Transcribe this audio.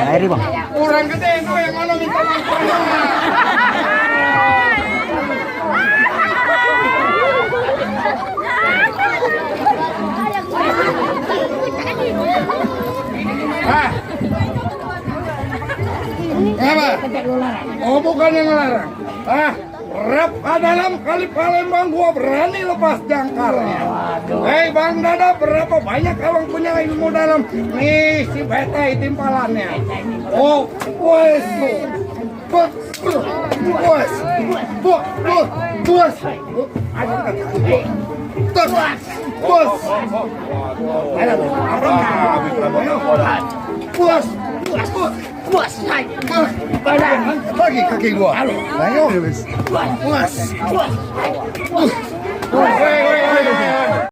Airi bang. Kurang gede itu yang mana minta manfaatnya. Apa? Oh bukan yang ngelarang. Rap dalam kali Palembang gua berani lepas jangkarnya. Hei Bang Dada, berapa banyak abang punya ilmu dalam? Nih si beta timpalannya. Oh, puas lu. Puas. Puas. Puas. Puas. Puas. Puas. Lagi kaki gua. Ayo. Puas. Puas.